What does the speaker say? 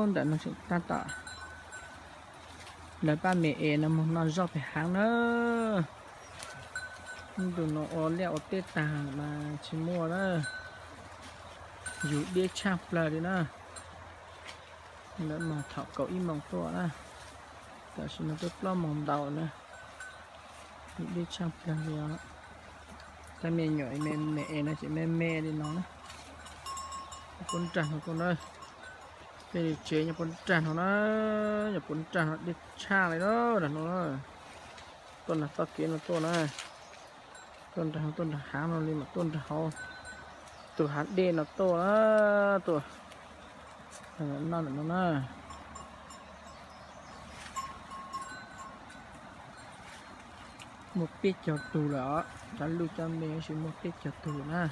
Ntawm no tseem tab tom lawv paj me es no mus noj zoj pem hav na. Ntu no ua liaj ua teb tag mas tsis muaj na, yus deb tshaj plaws li na. Lawv mas thaum kaum ib moos tuaj na, tam sim no twb plaub moos ntau na, yus deb tshaj plaws li os. Cov me nyuam me me es no ces me me li no na. Nyob puag nrag no tuaj na, tej li tsev nyob puag nrag no na, nyob puag nrag no deb tshaj li na, nrag no na. Tuaj nrag txoj kev no tuaj na, tuaj nrag no tuaj nrag hav no li mas tuaj nrag hauv tus hav dej no tuaj na, tuaj noj ntawm no na. Muaj peb caug tug lawm os, cov luj cov me tab sis muaj peb caug tug na.